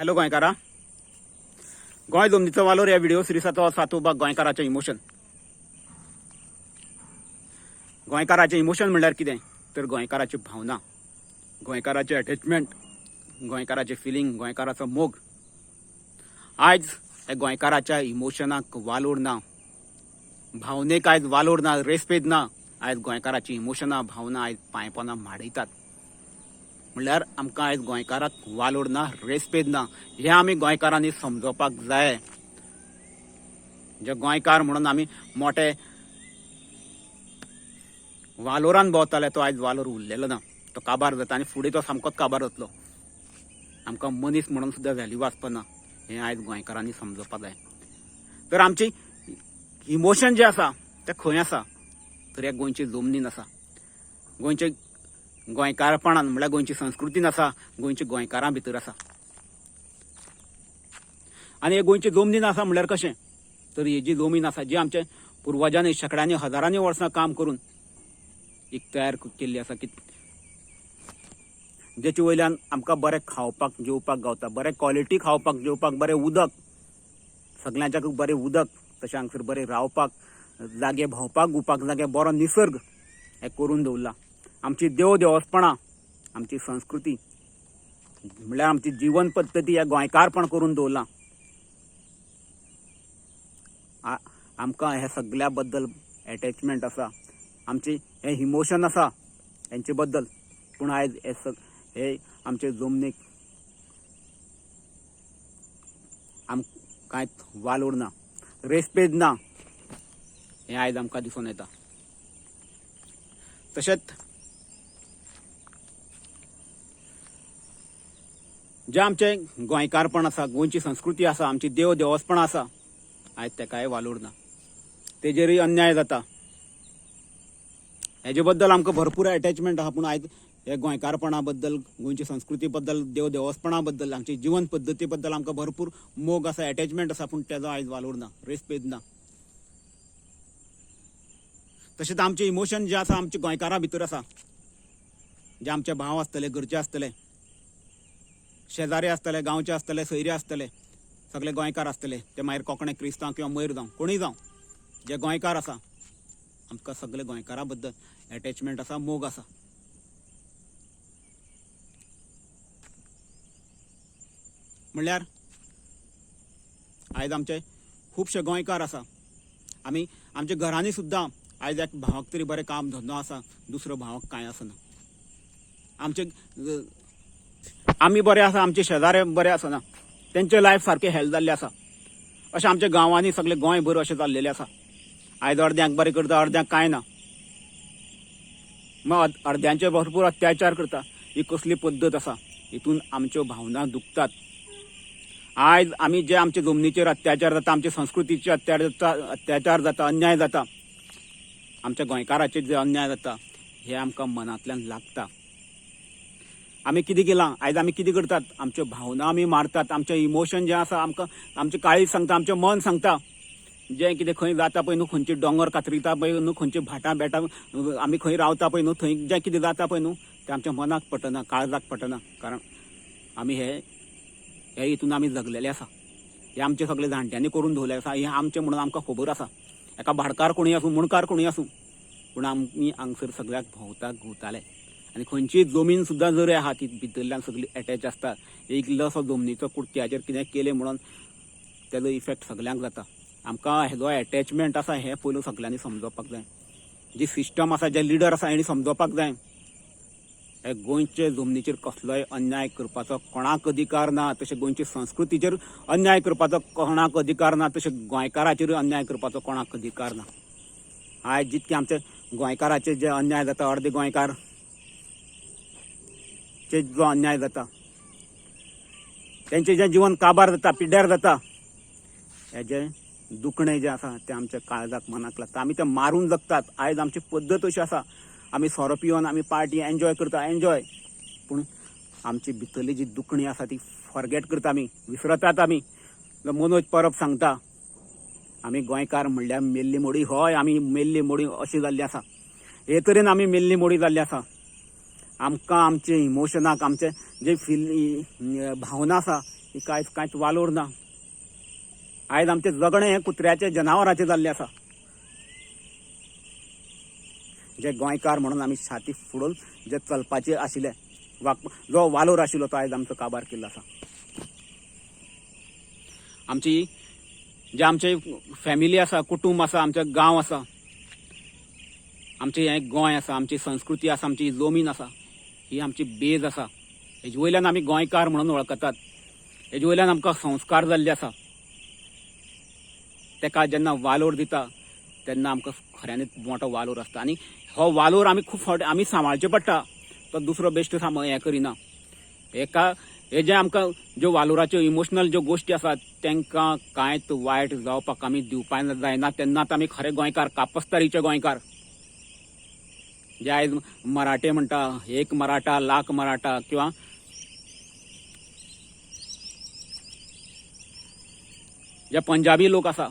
Hello गोंयकारा, Goa जमनीचो वालोर ह्या video सिरिसाचो सातवो भाग, गोंयकाराचें इमोशन. गोंयकाराचें इमोशन म्हणल्यार कितें तर गोंयकाराची भावना, गोंयकाराचें अटॅचमेंट, गोंयकाराचें फिलींग, गोंयकाराचो मोग. आयज ह्या गोंयकाराच्या इमोशनाक वालोर ना, भावनेक आयज वालोर ना, रेस्पेद ना. आयज गोंयकाराची इमोशनां, भावना आयज पांयपोनां माडयतात. म्हणल्यार आमकां आयज गोंयकाराक वालोर ना, रेस्पेद ना, हें आमी गोंयकारांनी समजोवपाक जाय. जे गोंयकार म्हणून आमी मोटे वालोरान भोंवताले तो आयज वालोर उरलेलो ना, तो काबार जाता आनी फुडें तो सामकोच काबार जातलो. आमकां मनीस म्हणून सुद्दां व्हॅल्यू आसपा ना, हें आयज गोंयकारांनी समजोवपाक जाय. तर आमची इमोशन जें आसा तें खंय आसा तर ह्या गोंयचे जमनीन आसा, गोंयचे गोंयकारपणान म्हणल्यार गोंयची संस्कृतीन आसा, गोंयच्या गोंयकारां भितर आसा. आनी हे गोंयचे जमनीन आसा म्हणल्यार कशें तर ही जी जमीन आसा जी आमच्या पुर्वजांनी शेंकड्यांनी हजारांनी वर्सां काम करून एक तयार केल्ली आसा की जेचे वयल्यान आमकां बरें खावपाक जेवपाक गावता, बरें क्वॉलिटी खावपाक जेवपाक, बरें उदक, सगल्यांच्याक बरें उदक, तशें हांगसर बरें रावपाक जागे, भोंवपाक घुंवपाक जागे, बरो निसर्ग हें करून दवरला. आमची देव देवस्पणां, आमची संस्कृती म्हणल्यार आमची जिवन पद्दती ह्या गोंयकारपण करून दवरलां. आमकां ह्या सगल्या बद्दल एटॅचमेंट आसा, आमची हें इमोशन आसा हेंचे बद्दल. पूण आयज हे हे आमचे जमनीक आमकां कांयच वालोर ना, रेस्पेद ना, हें आयज आमकां दिसून येता. तशेंच जें आमचें गोंयकारपण आसा, गोंयची संस्कृती आसा, आमची देव देवस्पणां आसा, आयज तेकाय वालोर ना, तेजेरूय अन्याय जाता. हेजे बद्दल आमकां भरपूर एटॅचमेंट आसा, पूण आयज हे गोंयकारपणा बद्दल, गोंयची संस्कृती बद्दल, देव देवस्पणा बद्दल, आमची जिवन पद्दती बद्दल आमकां भरपूर मोग आसा, एटॅचमेंट आसा, पूण तेजो आयज वालोर ना, रेस्पेद ना. तशेंच आमचें इमोशन जें आसा आमच्या गोंयकारां भितर आसा, जे आमचे भाव आसतले, घरचे आसतले, शेजारी आसतले, गांवचे आसतले, सोयरे आसतले, सगळे गोंयकार आसतले, ते मागीर कोंकणे क्रिस्तांव किंवा मयर जावं, कोणूय जावं, जे गोंयकार आसा आमकां सगळे गोंयकारां बद्दल एटॅचमेंट आसा, मोग आसा. म्हणल्यार आयज आमचे खुबशे गोंयकार आसा, आमी आमच्या घरांनी सुद्दां आयज एक भावाक तरी बरें काम धंदो आसा, दुसरो भावाक कांय आसना. आमचे आमी बरे आसा, आमचे शेजारे बरे आसना, तेंचे लायफ सारकें हेल्थ जाल्लें आसा. अशें आमच्या गांवांनी सगळे गोंयभर अशें जाल्लेलें आसा. आयज अर्द्यांक बरें करता, अर्द्यांक कांय ना, मग अर्द्यांचे भरपूर अत्याचार करता. ही कसली पद्दत आसा? हितून आमच्यो भावना दुखतात. आयज आमी जे आमचे जमनीचेर अत्याचार जाता, आमचे संस्कृतीचे अत्याचार जाता, अन्याय जाता, आमच्या गोंयकाराचेर जे अन्याय जाता, हे आमकां मनांतल्यान लागता. आमी कितें केलां आयज, आमी कितें करतात, आमच्यो भावना आमी मारतात, आमचें इमोशन जें आसा आमकां आमचें काळीज सांगता, आमचें मन सांगता, जें कितें खंय जाता पळय न्हू, खंयचे दोंगर कातरिता पळय न्हू, खंयचे भाटां बेटां आमी खंय रावता पळय न्हू, थंय जें कितें जाता पळय न्हू तें आमच्या मनाक पटना, काळजाक पटना. कारण आमी हे हे हितून आमी जगलेले आसा, हे आमचे सगळे जाणट्यांनी करून दवरलेले आसा, हें आमचें म्हणून आमकां खबर आसा. एका भाडकार कोणूय आसूं, मुणकार कोणूय आसूं, पूण आमी हांगसर सगळ्याक भोंवता घुंवताले. आनी खंयचीय जमीन सुद्दां जरी आहा ती भितरल्यान सगळी एटॅच आसता. एक इल्लोसो जमनीचो कुडक्याचेर कितें केलें म्हणून तेजो इफेक्ट सगल्यांक जाता. आमकां हेजो एटॅचमेंट आसा हें पयलू सगल्यांनी समजोवपाक जाय. जी सिस्टम आसा, जे लिडर आसा हेणी समजोवपाक जाय, हे गोंयचे जमनीचेर कसलोय अन्याय करपाचो कोणाक अधिकार ना, तशें गोंयचे संस्कृतीचेर अन्याय करपाचो कोणाक अधिकार ना, तशें गोंयकाराचेरूय अन्याय करपाचो कोणाक अधिकार ना. आयज जितके आमचे गोंयकाराचेर जे अन्याय जाता, अर्दे गोंयकार चे जो अन्याय जाता, तेंचें जें जिवन काबार जाता, पिड्ड्यार जाता, हेजें दुखणें जें आसा तें आमच्या काळजाक मनाक लागता. आमी तें मारून जगतात. आयज आमची पद्दत अशी आसा, आमी सोरो पिवन आमी पार्टी एन्जॉय करता, एन्जॉय, पूण आमची भितरली जी दुखणी आसा ती फॉरगेट करता, आमी विसरतात. आमी मनोज परब सांगता, आमी गोंयकार म्हणल्यार मेल्ली मोडी. हय, आमी मेल्ली मोडी अशी जाल्ली आसा, हे तरेन आमी मेल्ली मोडी जाल्ली आसा. आमकां आमचे इमोशनाक, आमचे जे फील भावना आसा हिका आयज कांयच वालोर ना. आयज आमचें जगणें हें कुत्र्याचें जनावराचें जाल्लें आसा. जे गोंयकार म्हणून आमी छाती फुडोवन जे चलपाचें आशिल्लें, जो वालोर आशिल्लो तो आयज आमचो काबार केल्लो आसा. आमची जे आमचे फॅमिली आसा, कुटूंब आसा, आमचो गांव आसा, आमचें हें गोंय आसा, आमची संस्कृती आसा, आमची जमीन आसा, ही आमची बेज आसा. हेजे वयल्यान आमी गोंयकार म्हणून वळखतात. हेजे वयल्यान आमकां संस्कार जाल्ले आसा. तेका जेन्ना वालोर दिता तेन्ना आमकां खऱ्यांनीच मोटो वालोर आसता. आनी हो वालोर आमी खूब फावटी आमी सांबाळचें पडटा, तो दुसरो बेश्टो हें करिना. हेका हे जे आमकां ज्यो वालोराच्यो इमोशनल ज्यो गोश्टी आसात तांकां कांयच वायट जावपाक आमी दिवपाक जायना. तेन्नाच आमी खरे गोंयकार, कापस्तारीचे गोंयकार. जे आयज मराठे म्हणटा, एक मराठा लाख मराठा, किंवा जे पंजाबी लोक आसा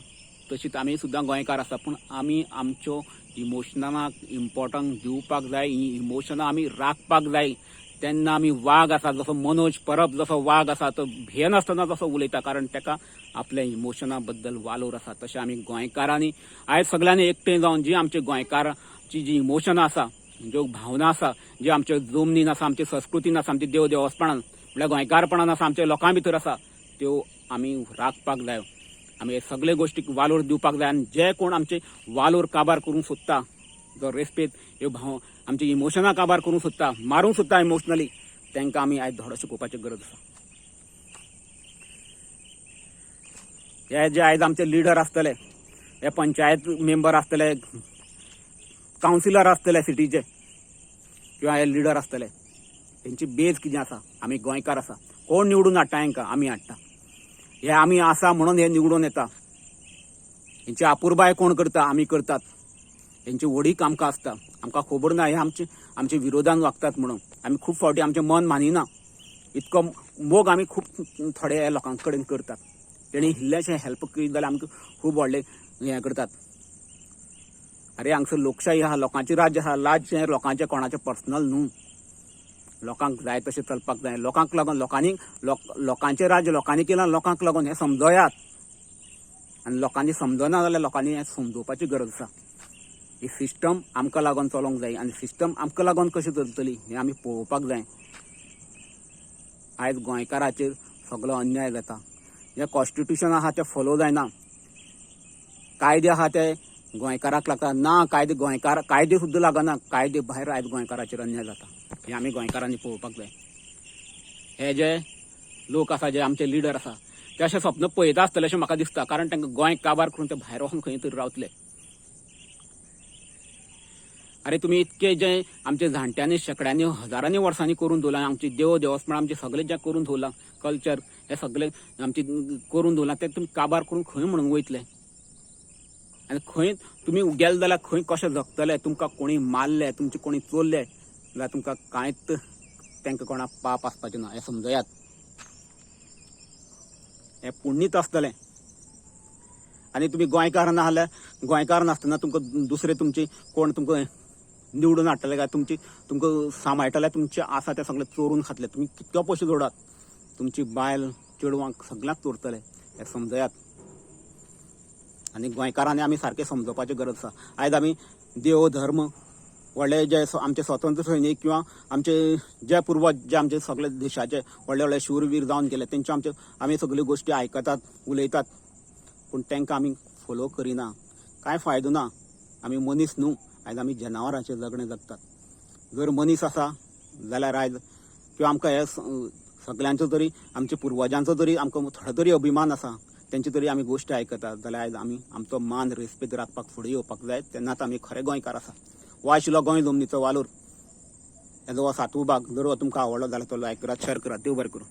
तशीच आमी सुद्दां गोंयकार आसा. पूण आमी आमच्यो इमोशनाक इम्पोर्टंट दिवपाक जाय, ही इमोशनां आमी राखपाक जाय. तेन्ना आमी वाग आसा, जसो मनोज परब जसो वाग आसा तो भियेनासतना जसो उलयता, कारण ताका आपल्या इमोशना बद्दल वालोर आसा. तशें आमी गोंयकारांनी आयज सगळ्यांनी एकठांय जावन जी आमचे गोंयकाराची जी इमोशनां आसा, ज्यो भावना आसा, जी आमच्या जमनीन आसा, आमच्या संस्कृतीन आसा, आमच्या देव देवस्पणान म्हळ्यार गोंयकारपणान आसा, आमच्या लोकां भितर आसा, त्यो आमी राखपाक जाय. आमी हे सगळे गोश्टीक वालोर दिवपाक जाय. आनी जे कोण आमचे वालोर काबार करूंक सोदता, जो रेस्पेद ह्यो भाव आमची इमोशनां काबार करूंक सोदता, मारूंक सोदता इमोशनली, तांकां आमी आयज धडो शिकोवपाची गरज आसा. हे जे आयज आमचे लिडर आसतले, हे पंचायत मेंबर आसतले, कावन्सिलर आसतले सिटीचे, किंवा हे लिडर आसतले, तेंची बेज कितें आसा? आमी गोंयकार आसा. कोण निवडून हाडटा हांकां? आमी हाडटा. हे आमी आसा म्हणून हे निवडून येता. हेंची अपुरबाय कोण करता? आमी करतात. हेंची व्हडीक आमकां आसता. आमकां खबर ना हे आमचे आमचे विरोधान वागतात म्हणून. आमी खूब फावटी आमचें मन मानिना, इतको मोग आमी खूब थोडे लोकां कडेन करतात. तेणी इल्लेशें हेल्प केली जाल्यार आमकां खूब व्हडलें हें करतात. अरे हांगसर लोकशाही आहा, लोकांचें राज्य आहा, राज्य हें लोकांचें, कोणाचें पर्सनल न्हू. लोकांक जाय तशें चलपाक जाय. लोकांक लागून लोकांनी लोकांचें राज्य लोकांनी केलां, लोकांक लागून हें समजयात. आनी लोकांनी समजना जाल्यार लोकांनी हें समजोवपाची गरज आसा. ही सिस्टम आमकां लागून चलोंक जाय, आनी सिस्टम आमकां लागून कशी चलतली हें आमी पळोवपाक जाय. आयज गोंयकाराचेर सगळो अन्याय जाता. जें कॉन्स्टिट्युशन आहा तें फॉलो जायना. कायदे आहा ते गोंयकाराक लागता ना, कायदे गोंयकार कायदे सुद्दां लागना. कायदे भायर आयज गोंयकाराचेर अन्याय जाता, हें आमी गोंयकारांनी पळोवपाक जाय. हे जे लोक आसा, जे आमचे लिडर आसा, ते अशें सपन पळयता आसतले अशें म्हाका दिसता, कारण तांकां गोंय काबार करून ते भायर वचून खंय तरी रावतले. अरे तुमी इतके जे आमचे जाणट्यांनी शेंकड्यांनी हजारांनी वर्सांनी करून दवरलां, आमची देव देवस्पण आमचे सगळे जे करून दवरलां, कल्चर हे सगळे आमचे करून दवरलां, ते तुमी काबार करून खंय म्हणून वयतले? आनी खंय तुमी गेले जाल्यार खंय कशें जगतले? तुमकां कोणी मारले, तुमचे कोणी चोरले जाल्यार तुमकां कांयच तांकां कोणाक पाप आसपाचें ना, हें समजयात. हें पुण्यच आसतलें. आनी तुमी गोंयकार ना जाल्यार, गोंयकार नासतना तुमकां दुसरे तुमची कोण तुमकां निवडून हाडटले काय तुमची तुमकां सांबाळटले? तुमचें आसा तें सगळें चोरून खातले. तुमी कितको पयशे जोडात, तुमची बायल चेडवांक सगळ्यांक चोरतले, हें समजयात. आनी गोंयकारांनी आमी सारकें समजोवपाची गरज आसा. आयज आमी देव धर्म व्हडले जे आमचे स्वतंत्र सैनीक किंवा आमचे जे पुर्वज जे आमचे सगळे देशाचे व्हडले व्हडले शूरवीर जावन गेले, तेंच्यो आमच्यो आमी सगल्यो गोश्टी आयकतात, उलयतात, पूण तांकां आमी फोलो करिना. कांय फायदो ना. आमी मनीस न्हू, आयज आमी जनावरांचें जगणें जगतात. जर मनीस आसा जाल्यार आयज किंवा आमकां हे सगल्यांचो तरी, आमच्या पुर्वजांचो तरी आमकां थोडो तरी अभिमान आसा, तेंची तरी आमी गोश्टी आयकतात जाल्यार आयज आमी आमचो मान रेस्पेद राखपाक फुडें येवपाक जाय. तेन्नाच आमी खरे गोंयकार आसा. हो आशिल्लो गोंय जमनीचो वालोर. हेजो हो सातवो भाग. जर हो तुमकां आवडलो जाल्यार तो लायक करात, शेअर करात. देव बरें करूं.